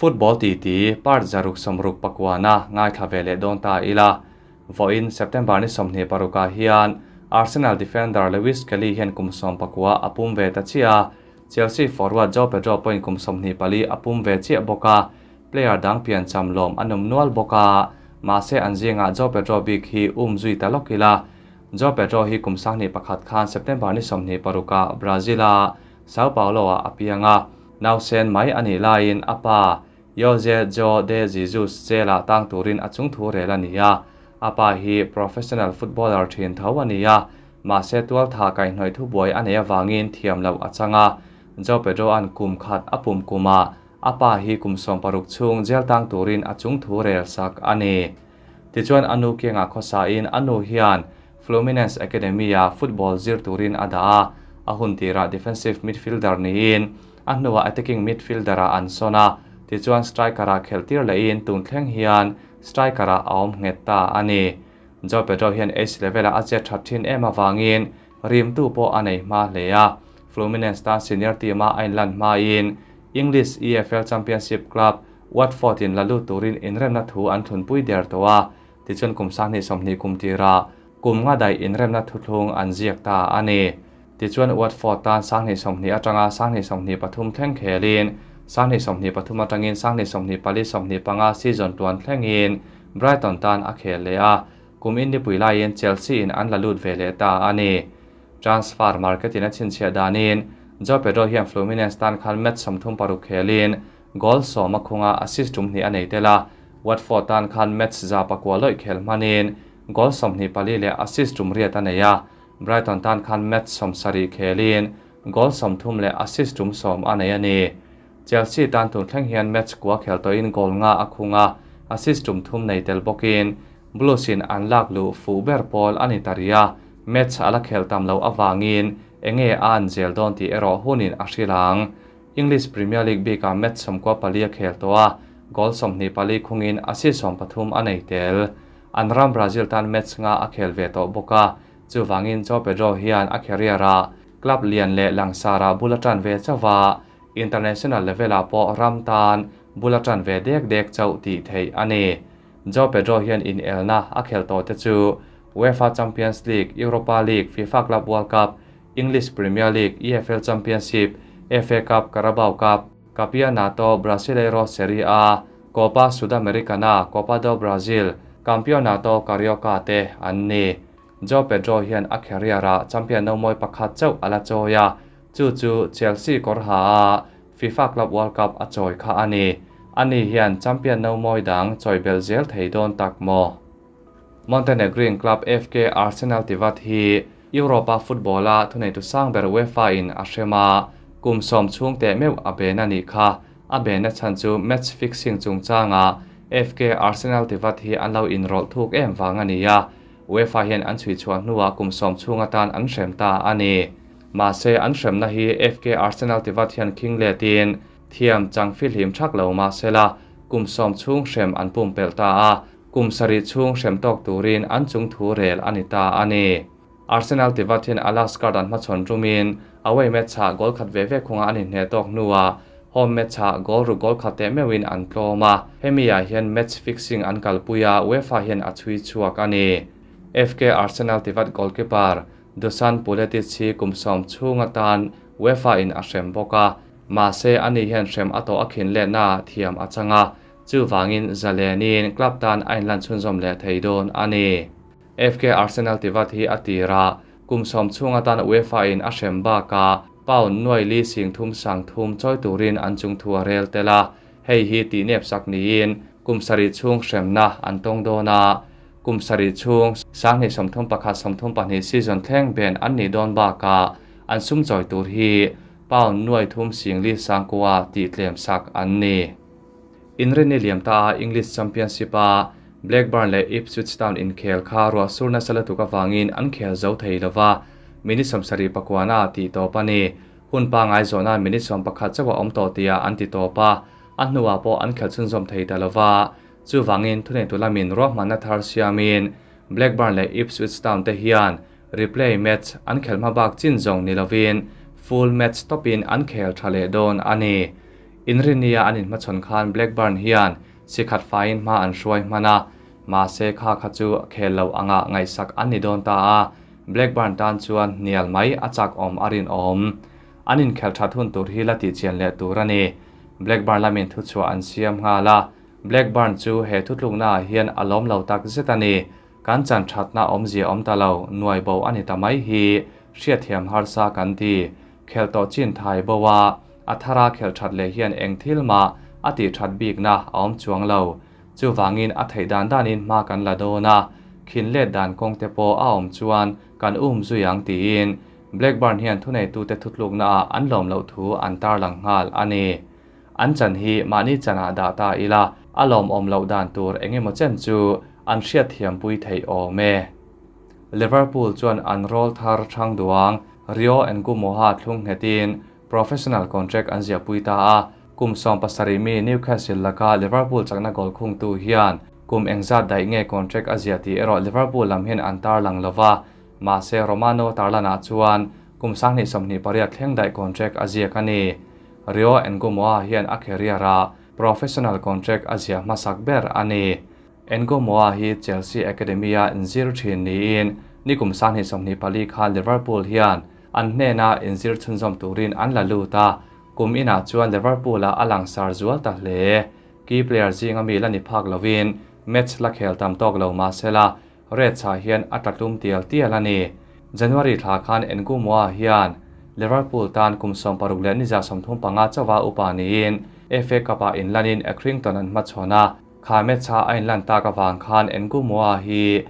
Football titi part 169 na ngaithla ve leh dawn ta ila. Vawiin September ni 26 ah hian Arsenal defender Lewis Kelly hian kum 19 a pum ve ta chiah a, Chelsea forward Joao Pedro pawhin kum 24 a pum ve chiah bawk a, player dang piancham lawm an awm nual bawk a, mahse an zingah Joao Pedro bik hi um zui ta lawk ila. Joao Pedro hi kum 2001 khan September ni 26 ah Brazil a Sao Paulo ah a piang a, nausen mai a nih laiin a pa Jose Joao de Jesus jail-ah tang turin a chung thu rel a ni a. A pa hi professional footballer thin tho a ni a, mahse tualtha kaihhnawih thubuai a neih avangin thiam loh a chang a. Joao Pedro-a'n kum khat a pum kumah a pa hi kum 60 chhung jail tang turin a chung thu rel sak a ni. Tichuan a nu kiangah khawsain a nu hian Fluminense Academy-ah football zir turin a dah a, a hun tirah defensive midfielder niin a hnuah attacking midfielder-ah an sawn a, tichuan striker-ah khelh tir lehin tun thleng hian striker-ah a awm nghet ta a ni. Joao Pedro hian age level-ah a chet that thin em avangin rimtu pawh a nei hma hle a, Fluminense tan senior team-a a inlan hmain English EFL Championship club Watford-in la lut turin inremna thu an thunpui der tawh a, tichuan kum 2020 kum tirah kum nga daih inremna thuthlung an ziak ta a ni. Tichuan Watford tan 2020 atanga 2023 thleng khelin 2023 atangin 2024 25 season tuan thlengin Brighton tan a khel leh a, kum inlipui laiin Chelsea in an la lut ve leh ta a ni. Transfer market in a chhinchhiah danin Joao Pedro hian Fluminense tan khan match 36 khelin goal 10 a khunga assist tum hnih a nei tel a, Watford tan khan match 109 lawih khel hmanin goal 24 leh assist tum riat a nei a, Brighton tan khan match 70 khelin goal 30 leh assist tum 10 a nei a ni. Chelsea tan tun thleng hian match kua khel tawhin goal nga a khunga assist tum thum nei tel bawkin Blues in an lak lu fu ber pawl a ni ta ria, match ala khel tam lo awangin enge a an zel dawn tih erawh hunin a hrilang. English Premier League bikah match 94 a khel tawh a, goal 24 khungin assist 13 a nei tel. An ram Brazil tan match nga a khel ve tawh bawk a, chuwangin Joao Pedro hian a career a club lian leh langsara bula tan ve chawa international level ah pawh ram tan bula tan ve dek dek chauh tih theih a ni. Joao Pedro hian in elna a khel tawh te chu UEFA Champions League, Europa League, FIFA Club World Cup, English Premier League, EFL Championship, FA Cup, Carabao Cup, Campeonato Brasileiro Serie A, Copa Sudamericana, Copa do Brasil, Campeonato Carioca te an ni. Joao Pedro hian a career a champion no moi pakhat chauh ala chawia, chu chu Chelsea kawr ha a FIFA Club World Cup a chawi kha ani. Ani hian champion no moi dang chawi bel zel thei dawn tak maw. Montenegrin club FK Arsenal Tivat hi Europa football a thunei tu sang ber UEFA in a hrema kum som chung te meu a ben ani kha a ben na chan chu match fixing chungchanga FK Arsenal Tivat hi an lo in rol thuk em wang ani a UEFA hian an chui chuan hnuah kum som chunga tan an hrem ta ani. Mahse an hrem na hi FK Arsenal Tivat hian khing letin thiam chang fil him thak lo ma sela kum som chung hrem an pum pel ta a kum sari chung hrem tok turin an chung thu rel ani ta ani. Arsenal Tivat hian Alaska dan hmachhawn rumin away match ah goal khat ve ve khunga ani hne tawk hnuah home match ah goal ru goal khat te meuhin an tlawm a, hemi ah hian match fixing an kalpui a UEFA hian a chhui chhuak ani. FK Arsenal Tivat goalkeeper Dusan Puletic hi kum som chhunga tan UEFA in a hrem bawk a, mahse ani hian hrem a tawh a khin let na thiam a changa, chuwangin zalenin club tan a inlan chhunzawm leh thei dawn ani. FK Arsenal Tivat hi a tira kum som chhunga tan UEFA in a hrem baka pound nuai li sing thum sang thum chawi turin an chung thu a rel tela, hei hi ti nep sak niin kum sari chhung hremna an tawng dawn a, kum sari chhung 2031 32 season thleng ben an ni dawn baka an sum chawi tur hi pound nuai thum sing li sangkua ti tlem sak an ni. Inrin ni liam ta English Championship a Blackburn leh Ipswich Town in khel kha ruah surna sala tuka wangin an khel zo thei lova, mini 74 na ti tawp ani. Hun pa ngai zawna mini 11 chawa awm tawh tia an ti tawp a, a hnuah pawh an khel chhunzawm thei ta lova, chuwangin thunei tu lamin ruahmanna thar siamin Blackburn leh Ipswich Town te hian replay match an khel hma bak chin zawng ni lovin full match topin an khel tha leh dawn ani. Inrinnia an inhmachhawn khan Blackburn hian si khat faiin hma an hruai hman a, mahse kha kha chu khel lo anga ngaihsak an ni dawn ta a, Blackburn tan chuan hnial mai a chak awm a rinawm. An inkhel that hun tur hi la tihchian leh tur a ni. Blackburn lamin thuchhuah an siam nghal a, Blackburn chu he thutluknaah hian a lawm lo tak zet a ni. Kan chan thatna awmzia awm ta lo, nuai bo a ni ta mai hi hriatthiam harsa kan ti. Khel tawh chin thai bo a, a thara khel that leh hian eng thil mah a tih that bikna a awm chuang lo. Chuvangin a theih dan danin hma kan la dawn a, khin let dan kawng te pawh a awm chuan kan um zui ang tiin Blackburn hian thuneitute thutluknaah an lawm loh thu an tarlang nghal a ni. An chan hi mahni chanah dah ta ila, a lawmawm loh dan tur eng emaw chen chu an hriatthiampui theih awm e. Liverpool chuan an rawl thar thang duang Rio Ngumoha thlung nghetin professional contract an ziahpui ta a, kum 17 mi Newcastle laka Liverpool chakna goal khungtu hian kum engzat daih nge contract a ziah tih erawh Liverpool lam hian an tarlang lova, mahse Romano tarlanah chuan kum 2028 thleng daih contract a ziak a ni. Rio Ngumoha hian a career-ah professional contract a ziah hmasak ber a ni. Ngumoha hi Chelsea Academy-a inzir thin niin nikum 2024 khan Liverpool hian an hnena inzir chhunzawm turin an la lut a, kum inah chuan Liverpool-ah a langsar zual ta hle. Key player zinga mi la ni phak lovin match la khel tam tawk lo mahsela Reds-ah hian a tlatlum tial tial a ni. January thla khan Ngumoha hian Liverpool tan kum 60 leh niza 35 chauha upa niin FA Cup-ah inlanin Accrington an hmachhawn a. Kha match-a a inlan tak avang khan Ngumoha hi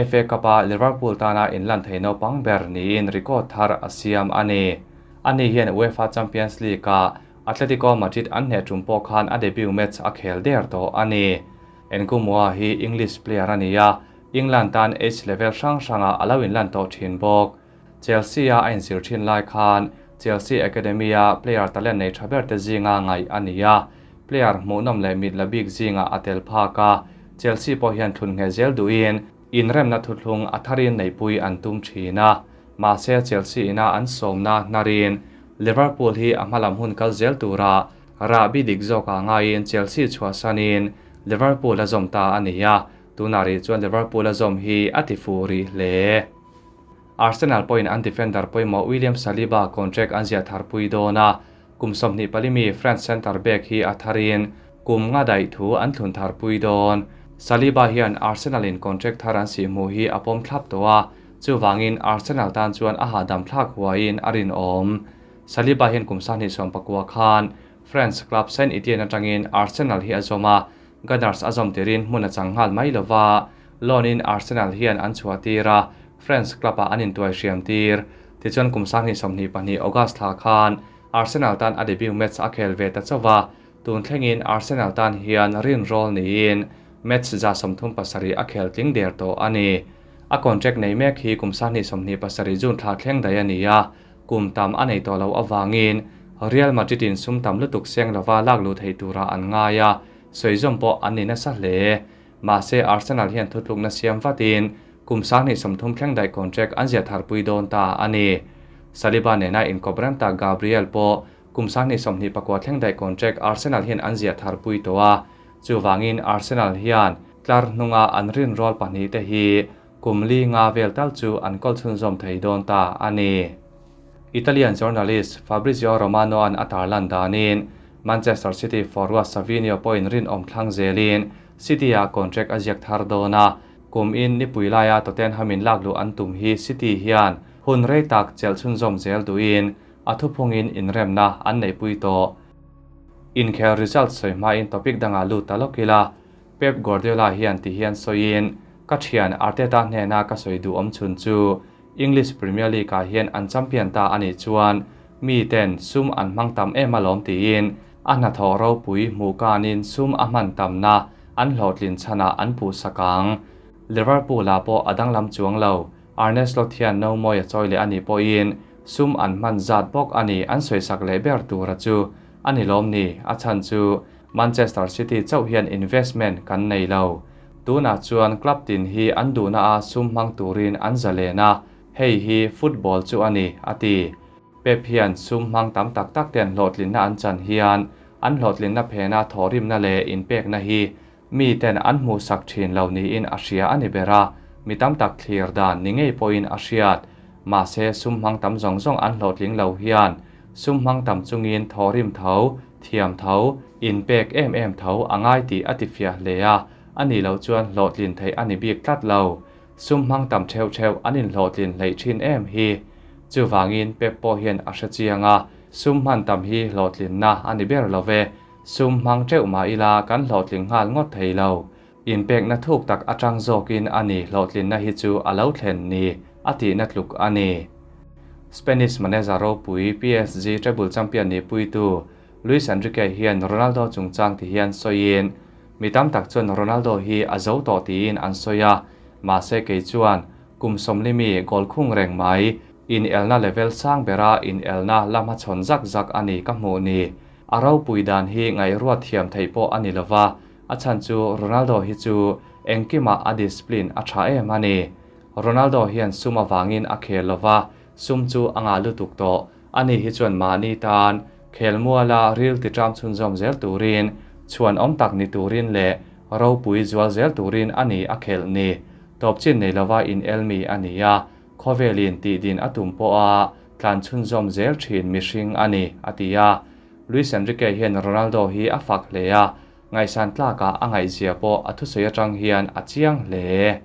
FA Cup-a Liverpool tana inlan thei naupang ber niin record thar a siam a ni. Ani hian UEFA Champions League-ah Atletico Madrid an hneh tum pawh khan a debut match a khel der tawh a ni. Ngumoha hi English player a ni a, England tan age level hrang hrangah a lo inlan tawh thin bawk. Chelsea-a a inzir thin lai khan Chelsea Academy-a player talent nei tha ber te zinga ngaih a ni a, player hmuhnawm leh mit la bik zingah a tel phak a, Chelsea pawh hian thlun ngheh zel duhin inremna thuthlung a tharin neihpui an tum thin a, mahse Chelsea ina an sawmna hnarin Liverpool hi a hmalam hun kal zel tura rahbi dik zawkah ngaiin Chelsea chhuahsanin Liverpool a zawm ta a ni a, tunah rih chuan Liverpool a zawm hi a ti fuh rih hle. Arsenal pawhin an defender pawimawh William Saliba contract an ziah tharpui dawn a, kum 24 mi French centre back hi a tharin kum nga daih thu an thlun tharpui dawn. Saliba hian Arsenal in contract thar an sih hmuh hi a pawm thlap tawh a, chuvangin Arsenal tan chuan a hahdam thlak huaiin a rinawm. Saliba hian kum 29 khan French club Saint-Etienne atangin Arsenal hi a zawm a, Gunners a zawm tirin hmun a chang nghal mai lova, loan in Arsenal hian an chhuah tir a, French club-ah an intuai hriam tir. Tichuan kum 2022 August thla khan Arsenal tan a debut match a khel ve ta chauh a, tun thlengin Arsenal tan hian rinrawl niin match 37 a khel tling der tawh a ni. A contract nei mek hi kum 2027 June thla thleng daih a ni a, kum tam a nei tawh lo awangin Real Madrid in sum tam lutuk seng lova lak lu thei tura an ngai a, sawi zawm pawh an ni nasa hle. Mahse Arsenal hian thutlukna siam vatin kum 2030 thleng daih contract an ziah tharpui dawn ta a ni. Saliba nena inkawp rem tak Gabriel pawh kum 2029 thleng daih contract Arsenal hian an ziah tharpui tawh a, chuvangin Arsenal hian tlar hnunga an rinrawl pahnih te hi kum li nga vel tal chu an kawl chhunzawm thei dawn ta a ni. Italian journalist Fabrizio Romano an a tarlan danin Manchester City forward Savinho pawhin rinawm thlang zelin City-ah contract a ziak thar dawn a, kum in nipui laia Tottenham in lak luh an tum hi City hian hun rei tak chelh chhunzawm zel duhin a thuphungin inremna an neihpui tawh. Inkhel result sawi hmain topic dangah lut ta lawk ila, Pep Guardiola hian ti hian sawiin ka thian Arteta hnena ka sawi duh awm chhun chu English Premier League-ah hian an champion ta a nih chuan mi ten sum an hmang tam em alawm tiin a hnathawh ropui hmuh kanin sum a hman tamna an hlawhtlin chhanah an puh sakang. Liverpool-ah pawh a danglam chuang lo, Arne Slot hian no mawi a chawi leh a nih pawhin sum an hman zat bawk a ni an sawisak leh ber tura chu a ni lawm ni, a chhan chu Manchester City chauh hian investment kan nei lo. Tunah chuan club tin hi an duhna a sum hmang turin an zalen a, hei hi football chu a ni, a ti. Pep hian sum hmang tam tak tak ten hlawhtlinna an chan hian An hlawhtlinna phena thawhrimna leh inpekna hi mi ten an hmuhsak thin lo niin a hria a ni ber a, mi tam tak thlir dan ni ngei pawhin a hriat. Mahse, sum hmang tam zawng zawng an hlawhtling lo hian sum hmang tam chungin thawhrim tho, thiam tho, inpek em em tho a ngai tih a tifiah hle a, a nih loh chuan hlawhtlin theih a ni bik tlat lo. Sum hmang tam theuh theuh an inhlawhtlin hleih thin em hi. Chuvangin Pep pawh hian a hre chiang a, sum hman tam hi hlawhtlinna a ni ber lo ve. Sum hmang teuh mah ila kan hlawhtling nghal ngawt thei lo. Inpekna thuk tak atang zawkin a ni hlawhtlinna hi chu a lo thlen ni a tihna tluk a ni. Spanish manager ropui PSG treble champion nihpuitu Luis Enrique hian Ronaldo chungchang ti hian sawiin, Mi tam tak chuan Ronaldo hi a zo tawh tiin an sawi a, mahse kei chuan kum sawmlimi goal khung reng mai, inelna level sang bera inelna la hmachhawn zak zak a ni ka hmuh ni. A ropui dan hi ngaihruat thiam theih pawh a ni lova, a chhan chu Ronaldo hi chu engkimah a discipline a tha em a ni. Ronaldo hian sum avangin a khel lova, sum chu a ngah lutuk tawh. Ani hi chuan mahni tan khelmuala ril titram chhunzawm zel turin, chhuan awm tak ni turin leh ropui zual zel turin a ni a khelh ni. Tawp chin nei lova inelmi a ni a, khawvelin tihdin a tum pawha tlan chhunzawm zel thin mihring a ni, a ti a. Luis Enrique hian Ronaldo hi a fak hle a, ngaihsan tlakah a ngaihzia pawh a thusawi atang hian a chiang hle.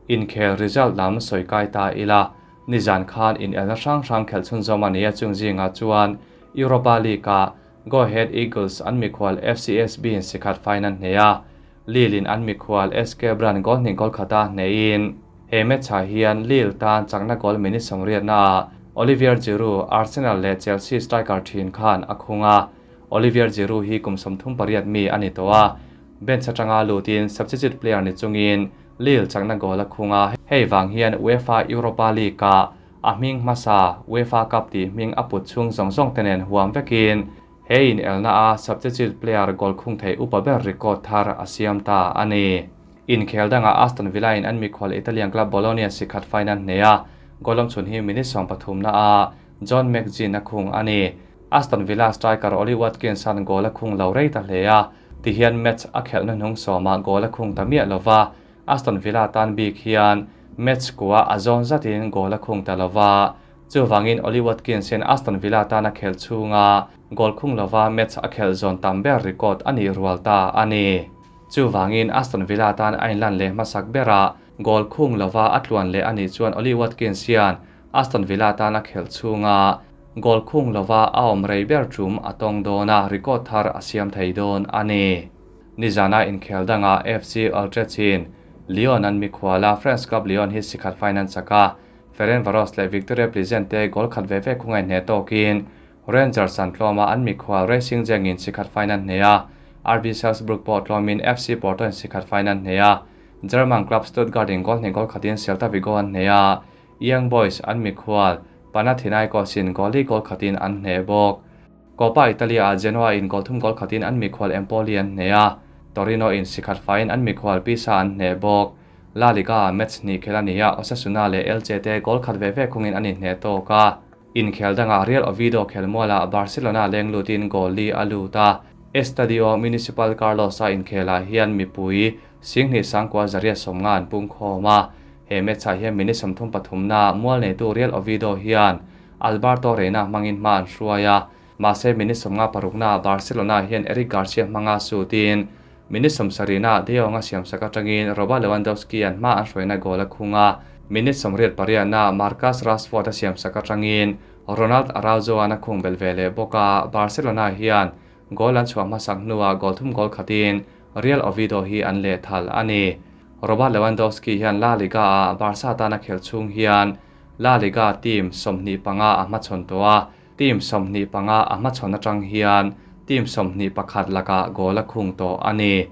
Inkhel result lam sawi kai ta ila, nizan khan inelna hrang hrang khelh chhunzawm a ni a chung zingah chuan Europa League-ah Go Ahead Eagles an mikhual FCSB in sikhat fine an hneh a, Lille in an mikhual SK Brann goal hnih goal khata hnehin he match-ah hian Lille tan chakna goal minute sawmriatnaah Olivier Giroud, Arsenal leh Chelsea striker thin khan a khung a, Olivier Giroud hi kum 38 mi a ni tawh a, bench atanga lutin substitute player ni chungin Lille chakna goal a khung a, hei vang hian UEFA Europa League-ah a hming hmasa UEFA Cup tih hming a put chhung zawng zawng te nen huam vekin he inelna a substitute player goal khung theih upa ber record thar a siam ta a ni. Inkhel dangah Aston Villa in an mikhual Italian club Bologna sikhat final hneh a, goal awm chhun hi minute 13 na a John McGinn a khung a ni. Aston Villa striker Ollie Watkins an goal a khung lo rei ta hle a, tihian match a khelhna hnung sawmah goal a khung ta miah lova, Aston Villa tan bik hian match kua a zawn zatin goal a khung ta lova, chuvangin Ollie Watkins hian Aston Villa tan a khelh chhunga goal khung lova match a khelh zawn tam ber record a nih rual ta a ni. Chuvangin Aston Villa tan a inlan leh hmasak berah goal khung lova a tluan leh a nih chuan Ollie Watkins hian Aston Villa tan a khelh chhunga goal khung lova a awm rei ber tum a tawng dawn a, record thar a siam thei dawn a ni. Nizana inkhel dangah FC Utrecht-in Lyon an mikhual a, France club Lyon hi sikhat fine an chak a, Ferencvaros leh Victoria Plzen te goal khat ve ve khungaih hneh tawkin Rangers an tlawm a, an mikhual Racing Genk-in sikhat fine an hneh a, RB Salzburg pawh tlawmin FC Porto-in sikhat fine an hneh a, German club Stuttgart-in goal hnih goal khatin Celta Vigo an hneh a, Young Boys an mikhual Panathinaikos-in goal li goal khatin an hneh bawk. Coppa Italia-ah Genoa-in goal thum goal khatin an mikhual Empoli an hneh a, Torino-in sikhat faiin an mikhual Pisa an hneh bawk. La Liga-ah match hnih khel a ni a, Osasuna leh Elche te goal khat ve ve khungin an inhneh tawk a. Inkhel dangah Real Oviedo khelmualah Barcelona leng lutin goal li a lut a, Estadio Municipal Carlos-a inkhelah hian mipui singhnih sangkua zariat sawmnga an pungkhawm a. He match-ah hian minute 33 na mual neitu Real Oviedo hian Alberto Reina hmangin hma an hruai a, mahse minute 56 na Barcelona hian Eric Garcia hmanga sutin minute 70 na De Jong a siamsak atangin Robert Lewandowski an hma an hruaina goal a khung a, minute 88 na Marcus Rashford a siamsak atangin Ronald Araujo an a khung bel ve leh bawk a, Barcelona hian goal an chhuah hmasak hnuah goal thum goal khatin Real Oviedo hi an leh thal a ni. Robert Lewandowski hian La Liga-ah Barca tana khel chhung hian La Liga team 25 a hmachhawn tawh a, team 25 a hmachhawn atang hian team 21 lakah goal a khung tawh a ni.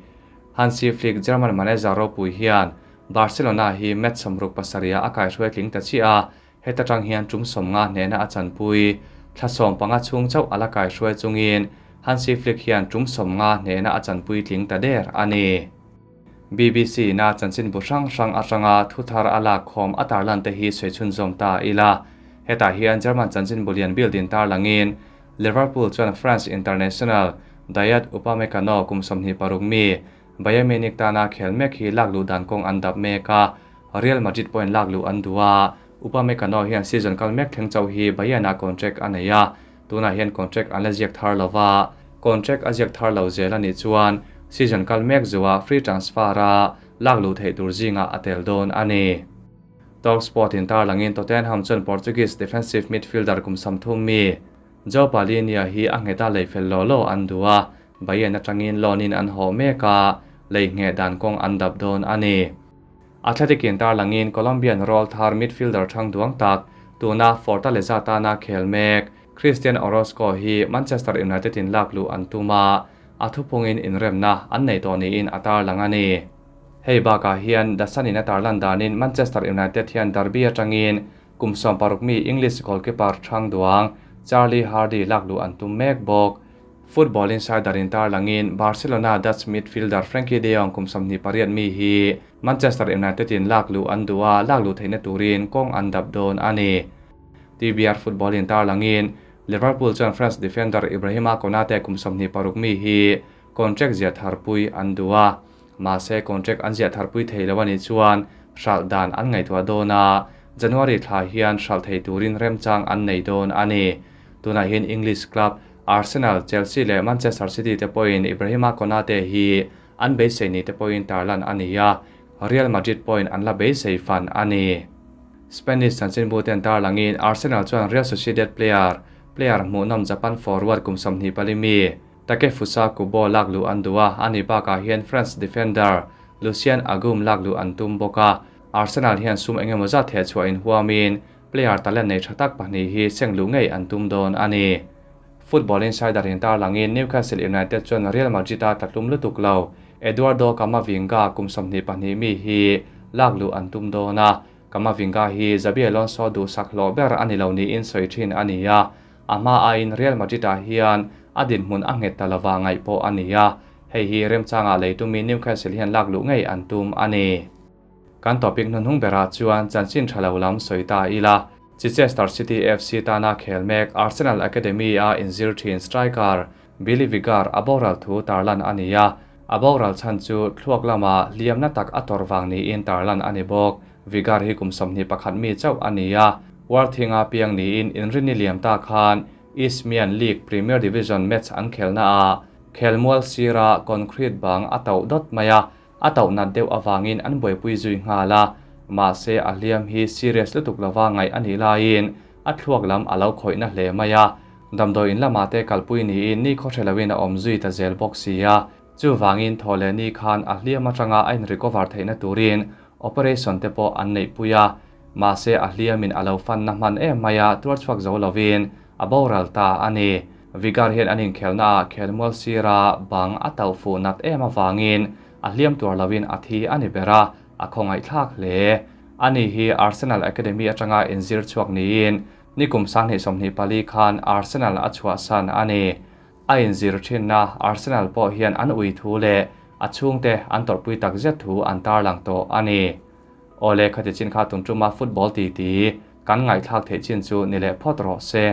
Hansi Flick German manager ropui hian Barcelona hi match 67 a kaihruai tling ta chiah a, heta tang hian tum 50 hnehna a chanpui thla 15 chhung chauh ala kaihruai chungin Hansi Flick hian tum 50 hnehna a chanpui tling ta der a ni. BBC na chanchin bu hrang hrang atanga thuthar a lak khawm a tarlan te hi sawi chhunzawm ta ila. Hetah hian German chanchin bu lian building tarlangin Liverpool chuan France International Dayot Upamecano kum 26 mi Bayern Munich tana khel mek hi lak luh dan kawng an dap mek a, Real Madrid pawhin lak luh an duh a, Upamecano hian season kal mek thleng chauh hi Bayern-ah contract a nei a, tunah hian contract an la ziak thar lo va, contract a ziak thar lo zel a nih chuan season kal mek zuah free transfer-a lak luh theih tur zingah a tel dawn a ni. Talksport in tarlangin Tottenham chuan Portuguese defensive midfielder kum 30 mi Joao Palhinha hi a ngheta lei fel law law an duh a, Bayern atangin loan in an haw mek a, lei ngheh dan kawng an dap dawn a ni. Athletic in tarlangin Colombian rawlthar midfielder thang duang tak, tuna Fortaleza tana khel mek Christian Orozco hi Manchester United in lak luh an tum a, a thupungin inremna an nei tawh niin a tarlang a ni. Hei bakah hian The Sun in a tarlan danin Manchester United hian Derby atangin kum 16 mi English goalkeeper thang duang Charlie Hardie lak luh an tum mek bawk. Football Insider in tarlangin Barcelona Dutch midfielder Frenkie de Jong kum 28 mi hi Manchester United in lak luh an duh a, lak luh theihna turin kawng an dap dawn a ni. TBR Football in tarlangin Liverpool chuan France defender Ibrahima Konate kum 26 mi hi contract ziah tharpui an duh a, mahse contract an ziah tharpui thei lo a nih chuan hralh dan an ngaihtuah dawn a, January thla hian hralh thei turin remchang an nei dawn a ni. Tunah hian English club Arsenal, Chelsea leh Manchester City te pawhin Ibrahima Konate hi an beisei ni te pawhin tarlan a ni a, Real Madrid pawhin an la beisei fan a ni. Spanish chanchinbu ten tarlangin Arsenal chuan Real Sociedad player player hmuhnawm Japan forward kum 24 mi Takefusa Kubo lak luh an duh a, ani bakah hian France defender Lucien Agum lak luh an tum bawk a, Arsenal hian sum engemaw zat theh chhuah in huamin player talent nei tha tak pahnih hi seng luh ngei an tum dawn a ni. Football Insider in tarlangin Newcastle United chuan Real Madrid a tlatlum lutuk lo Eduardo Camavinga kum 22 mi hi lak luh an tum dawn a, Camavinga hi Xabi Alonso duhsak hlawh ber a ni lo niin sawi thin a ni a, a hma aiin Real Madrid ah hian a dinhmun a nghet ta lova ngaih pawh a ni a, hei hi remchangah lei tumin Newcastle hian lak luh ngei an tum a ni. Kan topic hnuhnung berah chuan chanchin tha lo lam sawi ta ila. Chichester City FC tana khel mek Arsenal Academy a inzir thin striker Billy Vigar a boral thu tarlan a ni a, a boral chhan chu thluak lama hliamna tak a tawrh vang niin tarlan a ni bawk. Vigar hi kum 21 mi chauh a ni a, Worthing-a piang niin inrinni liam ta khan Isthmian League Premier Division match an khelna a khelmual sira concrete bang a tauh dawt mai a, a tauh nat deuh awangin an buaipui zui nghal a, mahse a hliam hi serious lutuk lova ngaih a nih laiin a thluak lam a lo khawihna hle mai a, damdawi in lamah te kalpui niin ni khaw hre loin a awm zui ta zel bawk si a, chuvangin thaw leh ni khan a hliam atanga a in recover theihna turin operation te pawh an neihpui a, mahse a hliamin a lo fanna hman em mai a, tuar chhuak zo lovin a boral ta a ni. Vigar hian an inkhelna ah khelmual sira bang a tauh fuh nat em awangin a hliam tuar lovin a thi a ni ber a, a khawngaihthlak hle. Ani hi Arsenal Academy atanga inzir chhuak niin nikum 2024 khan Arsenal a chhuahsan a ni. A inzir thinna Arsenal pawh hian an ui thu leh a chhungte an tawrhpui tak zet thu an tarlang tawh a ni. Awle khati chin kha tum tuma football ti ti kan ngaihthlak theih chin chu ni leh phawt rawh se.